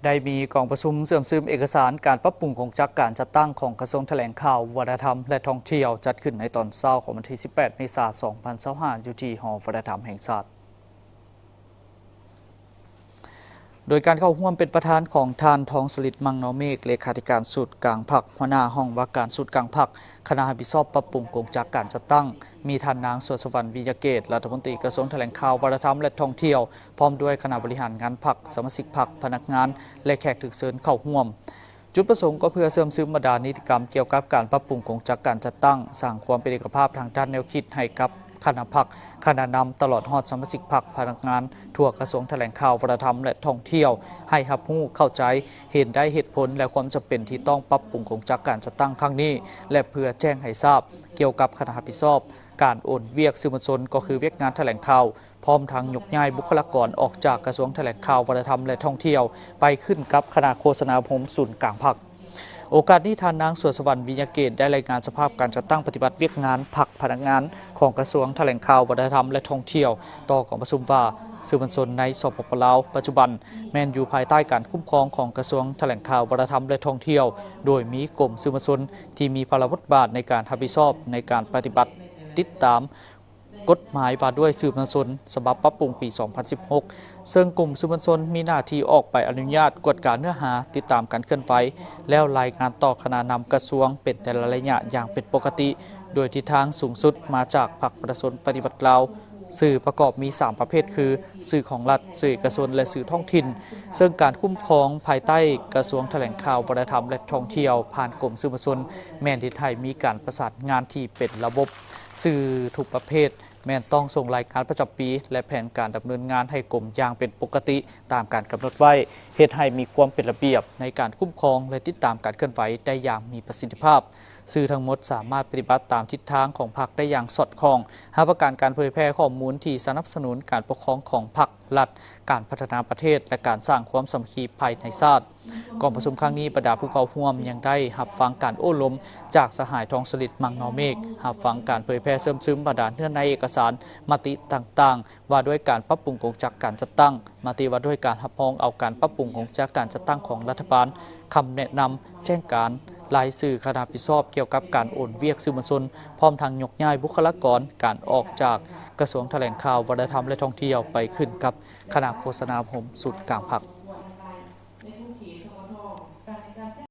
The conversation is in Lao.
ໄດ້ມີກອງປະຊຸມເຊື່ອມຊຶມເອກະສານການປັບປຸງໂຄງຈັກການຈັດຕັ້ງຂອງກະຊວງຖະແຫຼງຂ່າວ, ວັດທະນະທຳ ແລະ ທ່ອງທ່ຽວ ຈັດຂຶ້ນໃນຕອນເຊົ້າຂອງວັນທີສິບແປດ ເມສາ ສອງພັນຊາວຫ້າ ຢູ່ທີ່ຫໍວັດທະນະທຳແຫ່ງຊາດ. ໂດຍການເຂົ້າຮ່ວມເປັນປະທານຂອງທ່ານ ທອງສະລິດ ມັງນໍເມກ ເລຂາທິການສູນກາງພັກ, ຫົວໜ້າຫ້ອງວ່າການສູນກາງພັກ, ຄະນະຮັບຜິດຊອບປັບປຸງໂຄງຈັກການຈັດຕັ້ງ, ມີທ່ານນາງ ສວນສະຫວັນ ວິຍະເກດ ລັດຖະມົນຕີກະຊວງຖະແຫຼງຂ່າວ, ວັດທະນະທຳ ແລະ ທ່ອງທ່ຽວ, ພ້ອມດ້ວຍຄະນະບໍລິຫານງານພັກ, ສະມາຊິກພັກ, ພະນັກງານ ແລະ ແຂກຖືກເຊີນເຂົ້າຮ່ວມ. ຈຸດປະສົງກໍເພື່ອເຊື່ອມຊຶມບັນດານິຕິກຳກ່ຽວກັບການປັບປຸງໂຄງຈັກການຈັດຕັ້ງ, ສ້າງຄວາມເປັນເອກະພາບທາງດ້ານແນວຄິດໃຫ້ກັບຄະນະພັກ, ຄະນະນຳ, ຕະຫຼອດຮອດສະມາຊິກພັກ, ພະນັກງານທົ່ວກະຊວງຖະແຫຼງຂ່າວ, ວັດທະນະທຳ ແລະ ທ່ອງທ່ຽວ ໃຫ້ຮັບຮູ້ເຂົ້າໃຈ, ເຫັນໄດ້ເຫດຜົນ ແລະ ຄວາມຈຳເປັນທີ່ຕ້ອງປັບປຸງໂຄງຈັກການຈັດຕັ້ງຄັ້ງນີ້ ແລະ ເພື່ອແຈ້ງໃຫ້ຊາບກ່ຽວກັບຄະນະຮັບຜິດຊອບການໂອນວຽກສື່ມວນຊົນ ກໍຄືວຽກງານຖະແຫຼງຂ່າວ, ພ້ອມທັງຍົກຍ້າຍບຸກຄະລາກອນອອກຈາກກະຊວງຖະແຫຼງຂ່າວ, ວັດທະນະທຳ ແລະ ທ່ອງທ່ຽວ ໄປຂຶ້ນກັບຄະນະໂຄສະນາອົບຮົມສູນກາງພັກ. ໂອກາດນີ້ ທ່ານນາງ ສວນສະຫວັນ ວິຍະເກດ ໄດ້ລາຍງານສະພາບການຈັດຕັ້ງປະຕິບັດວຽກງານພັກ, ພະນັກງານຂອງກະຊວງຖະແຫຼງຂ່າວ, ວັດທະນະທຳ ແລະ ທ່ອງທ່ຽວ ຕໍ່ກອງປະຊຸມວ່າ ສື່ມວນຊົນໃນ ສປປ ລາວ ປັດຈຸບັນແມ່ນຢູ່ພາຍໃຕ້ການຄຸ້ມຄອງຂອງກະຊວງຖະແຫຼງຂ່າວ, ວັດທະນະທຳ ແລະ ທ່ອງທ່ຽວ, ໂດຍມີກົມສື່ມວນຊົນທີ່ມີພາລະບົດບາດໃນການຮັບຜິດຊອບໃນການປະຕິບັດ, ຕິດຕາມ ກົດໝາຍວ່າດ້ວຍສື່ມວນຊົນ ສະບັບປັບປຸງປີສອງພັນສິບຫົກ ເຊິ່ງກຸ່ມສື່ມວນຊົນມີໜ້າທີ່ອອກໃບອະນຸຍາດ, ກວດກາເນື້ອຫາ, ຕິດຕາມການເຄື່ອນໄຫວ ແລ້ວລາຍງານຕໍ່ຄະນະນຳກະຊວງເປັນແຕ່ລະໄລຍະຢ່າງເປັນປົກກະຕິ, ໂດຍທິດທາງສູງສຸດມາຈາກພັກປະຊາຊົນປະຕິວັດລາວ, ສື່ປະກອບມີສາມປະເພດຄື ສື່ຂອງລັດ, ສື່ເອກະຊົນ ແລະ ສື່ທ້ອງຖິ່ນ, ເຊິ່ງການຄຸ້ມຄອງພາຍໃຕ້ກະຊວງຖະແຫຼງຂ່າວ, ວັດທະນະທຳ ແລະ ທ່ອງທ່ຽວ ຜ່ານກົມສື່ມວນຊົນ ແມ່ນເຮັດໃຫ້ມີການປະສານງານທີ່ເປັນລະບົບ. ສື່ທຸກປະເພດ ແມ່ນຕ້ອງສົ່ງລາຍງານປະຈຳປີ ແລະ ແຜນການດຳເນີນງານໃຫ້ກົມຢ່າງເປັນປົກກະຕິຕາມການກຳນົດໄວ້, ເຮັດໃຫ້ມີຄວາມເປັນລະບຽບໃນການຄຸ້ມຄອງ ແລະ ຕິດຕາມການເຄື່ອນໄຫວໄດ້ຢ່າງມີປະສິດທິພາບ. ສື່ທັງໝົດສາມາດປະຕິບັດຕາມທິດທາງຂອງພັກໄດ້ຢ່າງສອດຄ່ອງ, ຮັບປະກັນການເຜີຍແຜ່ຂໍ້ມູນທີ່ສະໜັບສະໜູນການປົກຄອງຂອງພັກ, ລັດ, ການພັດທະນາປະເທດ ແລະ ການສ້າງຄວາມສາມັກຄີພາຍໃນຊາດ. ກອງປະຊຸມຄັ້ງນີ້ ບັນດາຜູ້ເຂົ້າຮ່ວມຍັງໄດ້ຮັບຟັງການໂອ້ລົມຈາກສະຫາຍ ທອງສະລິດ ມັງນໍເມກ, ຮັບຟັງການເຜີຍແຜ່ເຊື່ອມຊຶມບັນດາເນື້ອໃນເອກະສານ, ມະຕິຕ່າງໆ ວ່າດ້ວຍການປັບປຸງໂຄງຈັກການຈັດຕັ້ງ, ມະຕິວ່າດ້ວຍການຮັບຮອງເອົາການປັບປຸງໂຄງຈັກການຈັດຕັ້ງຂອງລັດຖະບານ, ຄຳແນະນຳ, ແຈ້ງການ, ລາຍຊື່ຄະນະຮັບຜິດຊອບກ່ຽວກັບການໂອນວຽກສື່ມວນຊົນ, ພ້ອມທັງຍົກຍ້າຍບຸກຄະລາກອນການອອກຈາກກະຊວງຖະແຫຼງຂ່າວ, ວັດທະນະທຳ ແລະ ທ່ອງທ່ຽວ ໄປຂຶ້ນກັບຄະນະໂຄສະນາອົບຮົມສູນກາງພັກ.